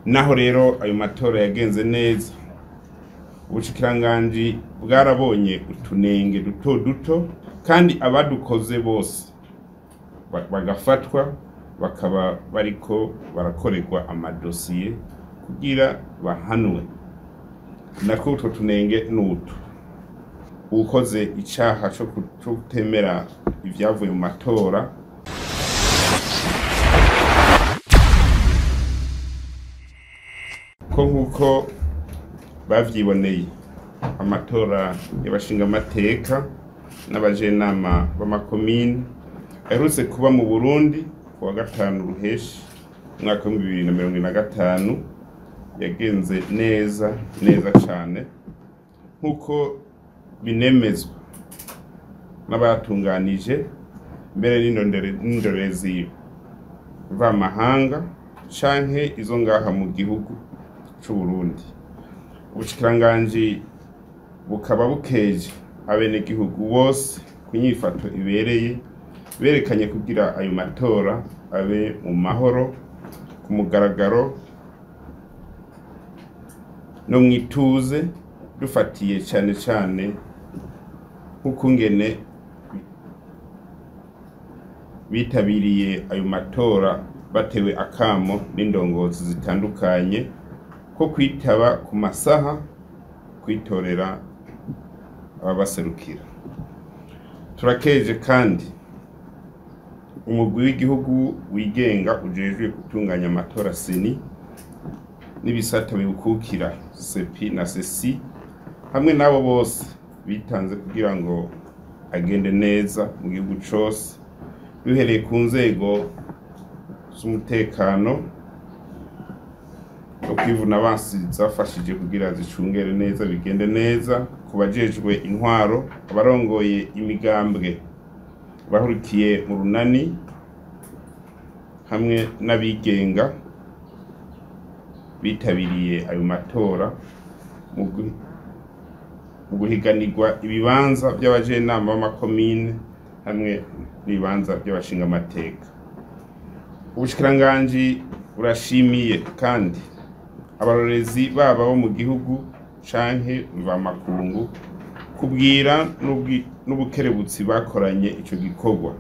Naho rero ayo matora yagenze neza, ubushikiranganji bwarabonye utunenge duto duto, kandi abadukoze bose bagafatwa, bakaba bariko barakorerwa amadosiye kugira bahanwe. Nako utwo tunenge n'utu: ukoze icaha co kutemera ivyavuye mu matora, ko nk'uko bavyiboneye amatora y'abashingamateka n'abajenama b'amakomine aherutse kuba mu Burundi ku wa 5 Ruheshi umwaka w'2025 yagenze neza neza cane, nk'uko binemezwa n'abatunganije mbere n'indorerezi mvamahanga canke izo ngaha mu gihugu c'u Burundi. Ubushikiranganji bukaba bukeje abenegihugu bose ku nyifato ibereye berekanye kugira ayo matora abe mu mahoro, ku mugaragaro no mw'ituze, dufatiye cane cane nk'ukungene bitabiriye ayo matora batewe akamo n'indongozi zitandukanye ko kwitaba ku masaha kwitorera ababaserukira. Turakeje kandi umugwi w'igihugu wigenga ujejwe gutunganya amatora CENI n'ibisata biwukukira CEPI na CECI, hamwe n'abo bose bitanze kugira ngo agende neza mu gihugu cose, duhereye ku nzego z'umutekano no kwivuna abansi zafashije kugira zicungere neza bigende neza, ku bajejwe intwaro, abarongoye imigambwe bahurikiye mu runani hamwe n'abigenga bitabiriye ayo matora mu guhiganirwa ibibanza by'abajenama b'amakomine hamwe n'ibibanza by'abashingamateka. Ubushikiranganji burashimiye kandi abarorezi baba bo mu gihugu canke mvamakungu kubwira n'ubukerebutsi bakoranye ico gikorwa,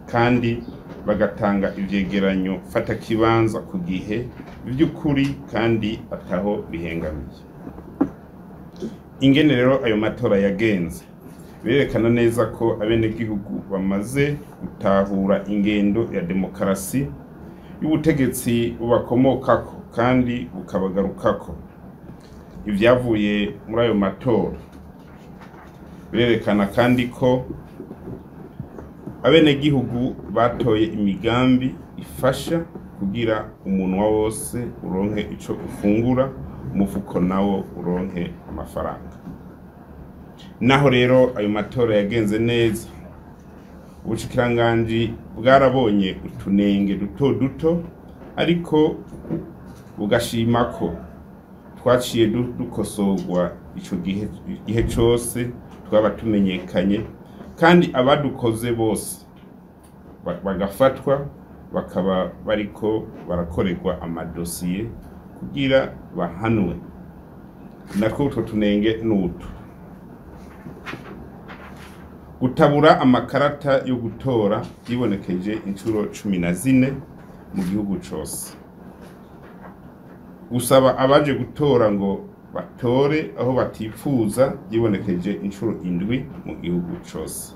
kandi bagatanga ivyegeranyo fatakibanza ku gihe vy'ukuri kandi ataho bihengamiye. Ingene rero ayo matora yagenze birerekana neza ko abenegihugu bamaze gutahura ingendo ya demokarasi y'ubutegetsi bubakomokako kandi bukabagarukako. Ivyavuye muri ayo matora birerekana kandi ko abenegihugu batoye imigambi ifasha kugira umunwa wose uronke ico ufungura, umufuko nawo uronke amafaranga. Naho rero ayo matora yagenze neza, ubushikiranganji bwarabonye utunenge duto duto, ariko bugashima ko twaciye dukosorwa ico gihe cose twaba tumenyekanye, kandi abadukoze bose bagafatwa, bakaba bariko barakorerwa amadosiye kugira bahanwe. Nako utwo tunenge n'utu: gutabura amakarata yo gutora yibonekeje incuro 14 mu gihugu cose, gusaba abaje gutora ngo batore aho batipfuza yibonekeje incuro 7 mu gihugu cose,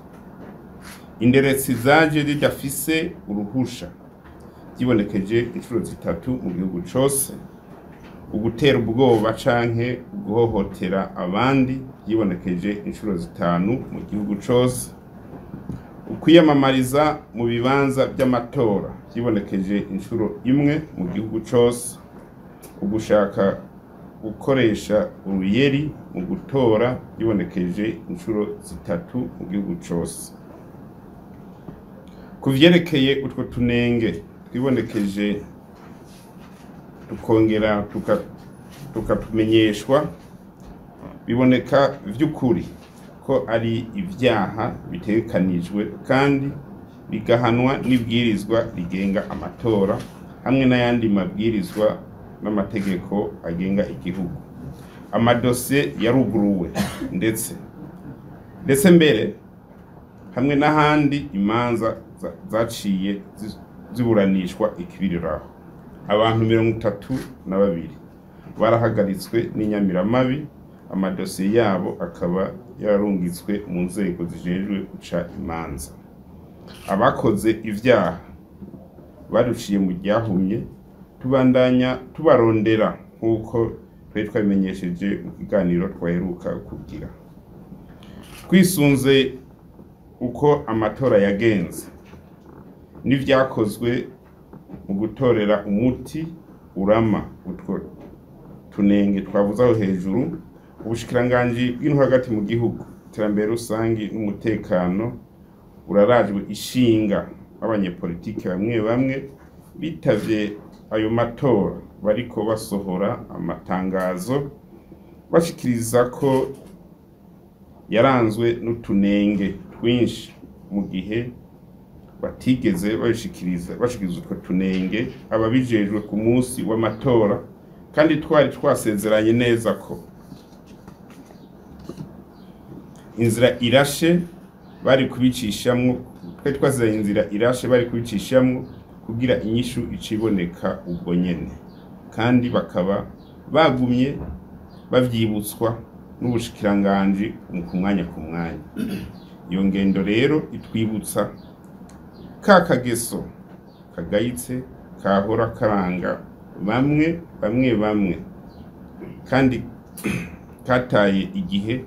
inderetsi zaje zidafise uruhusha yibonekeje incuro 3 mu gihugu cose, ugutera ubwoba canke guhohotera abandi yibonekeje incuro 5 mu gihugu cose, ukwiyamamariza mu bibanza by'amatora yibonekeje incuro 1 mu gihugu cose, ugushaka gukoresha uruyeri mu gutora yibonekeje incuro 3 mu gihugu cose. Ku vyerekeye utwo tunenge twibonekeje tukongera tukatumenyeshwa, biboneka vy'ukuri ko ari ivyaha bitegekanijwe kandi bigahanwa n'ibwirizwa rigenga amatora hamwe n'ayandi mabwirizwa n'amategeko agenga igihugu. Amadosiye yaruguruwe ndetse mbere hamwe n'ahandi imanza zaciye ziburanishwa ikibiriraho. Abantu 32 barahagaritswe n'inyamiramabi, amadosiye yabo akaba yararungitswe mu nzego zijejwe guca imanza. Abakoze ivyaha baruciye mu ryahumye, tubandanya tubarondera nk'uko twari twabimenyesheje mu kiganiro twaheruka kugira. Twisunze uko amatora yagenze n'ivyakozwe mu gutorera umuti urama utwo tunenge twavuze aho hejuru, ubushikiranganji bw'intwaro hagati mu gihugu, iterambere rusangi n'umutekano burarajwe ishinga abanyepolitike bamwe bamwe bitavye ayo matora bariko basohora amatangazo bashikiriza ko yaranzwe n'utunenge twinshi, mu gihe batigeze bashikiriza utwo tunenge ababijejwe ku munsi w'amatora, kandi twari twasezeranye neza ko inzira irashe bari kubicishamwo, twari twasezeranye inzira irashe bari kubicishamwo kugira inyishu iciboneka ubwo nyene, kandi bakaba bagumye bavyibutswa n'ubushikiranganji ku mwanya ku mwanya. Iyo ngendo rero itwibutsa ka kageso kagayitse kahora karanga bamwe bamwe bamwe, kandi kataye igihe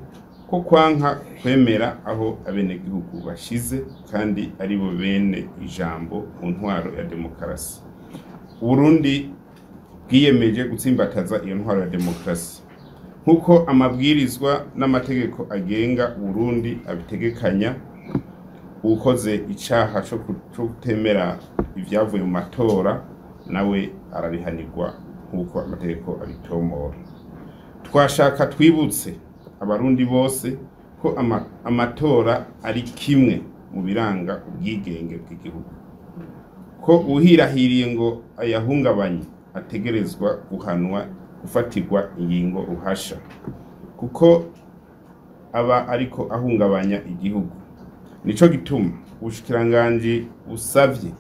ko kwanka kwemera aho abenegihugu bashize kandi aribo bene ijambo mu ntwaro ya demokarasi. Uburundi bwiyemeje gutsimbataza iyo ntwaro ya demokarasi nkuko amabwirizwa n'amategeko agenga Uburundi abitegekanya. Ukoze icaha co kutemera ivyavuye mu matora nawe arabihanirwa nkuko amategeko abitomora. Twashaka twibutse abarundi bose ko amatora ari kimwe mu biranga ubwigenge bw'igihugu, ko uhirahiriye ngo ayahungabanye ategerezwa guhanwa, gufatirwa ingingo ruhasha, kuko aba ariko ahungabanya igihugu. Nico gituma ubushikiranganji busavye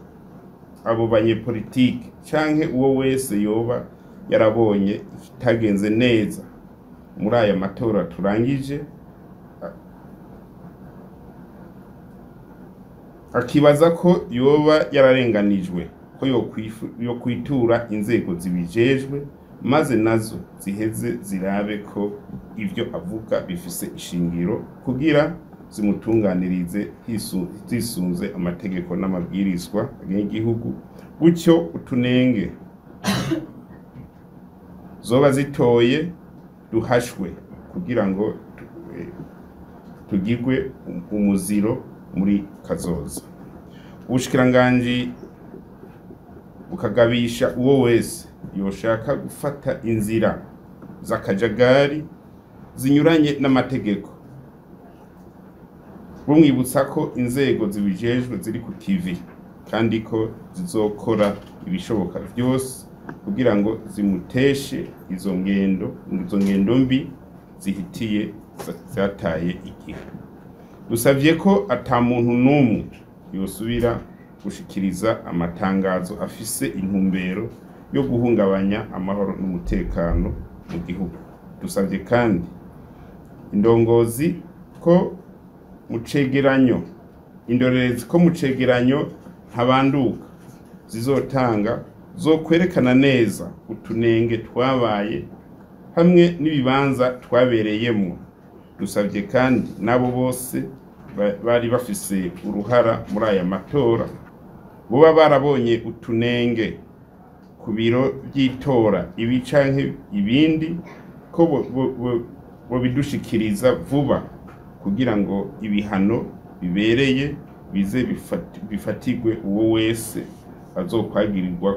abo banyepolitike canke uwo wese yoba yarabonye ikitagenze neza muri aya matora turangije, akibaza ko yoba yararenganijwe, ko yokwitura inzego zibijejwe maze nazo ziheze zirabe ko ivyo avuga bifise ishingiro kugira zimutunganirize zisunze amategeko n'amabwirizwa agenga igihugu, gutyo utunenge zoba zitoye duhashwe kugira ngo tugirwe umuziro muri kazoza. Ubushikiranganji bukagabisha uwo wese yoshaka gufata inzira z'akajagari zinyuranye n'amategeko, bumwibutsa ko inzego zibijejwe ziri ku kivi kandi ko zizokora ibishoboka vyose kugira ngo zimuteshe izo ngendo mbi zihitiye zataye igihe. Dusavye ko ata muntu n'umwe yosubira gushikiriza amatangazo afise intumbero yo guhungabanya amahoro n'umutekano mu gihugu. Dusavye kandi indongozi ko mu cegeranyo, indorerezi ko mu cegeranyo ntabanduka zizotanga zo kwerekana neza utunenge twabaye hamwe n'ibibanza twabereyemwo. Dusavye kandi nabo bose bari bafise uruhara muri aya matora boba barabonye utunenge ku biro by'itora ibi canke ibindi, ko bobidushikiriza vuba kugira ngo ibihano bibereye bize bifatirwe uwo wese azokwagirirwa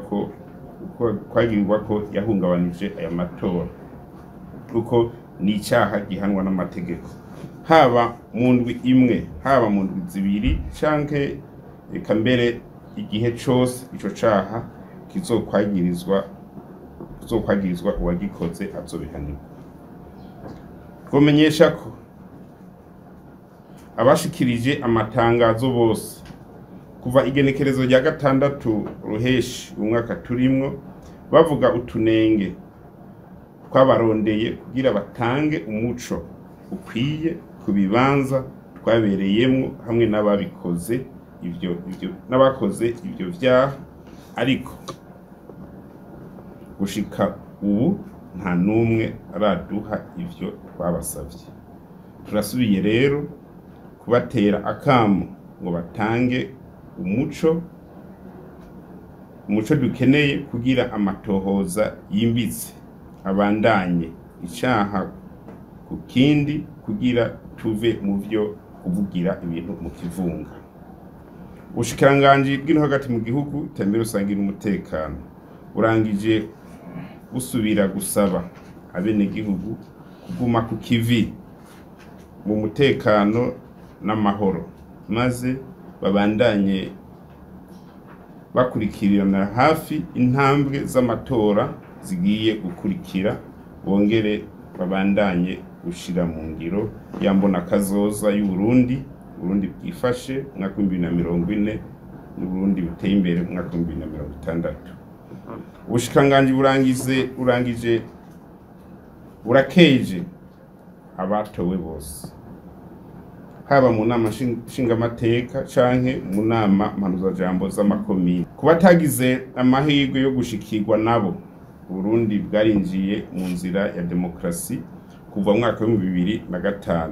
ko yahungabanije aya matora, kuko ni icaha gihanwa n'amategeko, haba mu ndwi imwe, haba mu ndwi zibiri canke eka mbere igihe cose ico caha kizokwagirizwa uwagikoze azobihanirwa. Twomenyesha ko abashikirije amatangazo bose kuva igenekerezo rya 6 Ruheshi umwaka turimwo bavuga utunenge twabarondeye kugira batange umuco ukwiye ku bibanza twabereyemwo hamwe n'ababikoze ivyo n'abakoze ivyo vyaha, ariko gushika ubu nta numwe araduha ivyo twabasavye. Turasubiye rero kubatera akamo ngo batange umuco dukeneye kugira amatohoza yimbitse abandanye icaha ku kindi kugira tuve mu vyo kuvugira ibintu mu kivunga. Ubushikiranganji bw'intwaro hagati mu gihugu, iterambere rusangi n'umutekano burangije busubira gusaba abenegihugu kuguma ku kivi mu mutekano n'amahoro, maze babandanye bakurikirana hafi intambwe z'amatora zigiye gukurikira, bongere babandanye gushira mu ngiro ya mbona kazoza y'Uburundi, Burundi bwifashe mwaka 2040 n'Uburundi buteye imbere mwaka 2060. Ubushikiranganji burangije burakeje abatowe bose, haba mu nama nshingamateka canke mu nama mpanuzajambo z'amakomine. Kubatagize amahirwe yo gushikirwa nabo, Burundi bwarinjiye mu nzira ya demokrasi kuva mu mwaka wa 2005.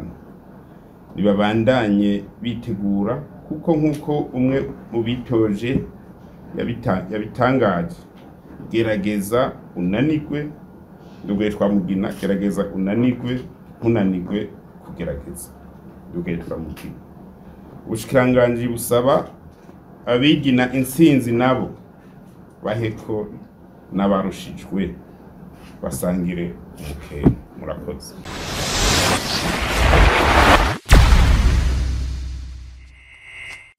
Nibabandanye bitegura kuko nkuko umwe mu bitoje yabitangaje, gerageza unanigwe, ndugaye Twamugina, gerageza unanigwe, ntunanigwe kugerageza, ndugaye Twamugina. Ubushikiranganji busaba abigina intsinzi nabo baheko n'abarushijwe basangire umukeye. Murakoze.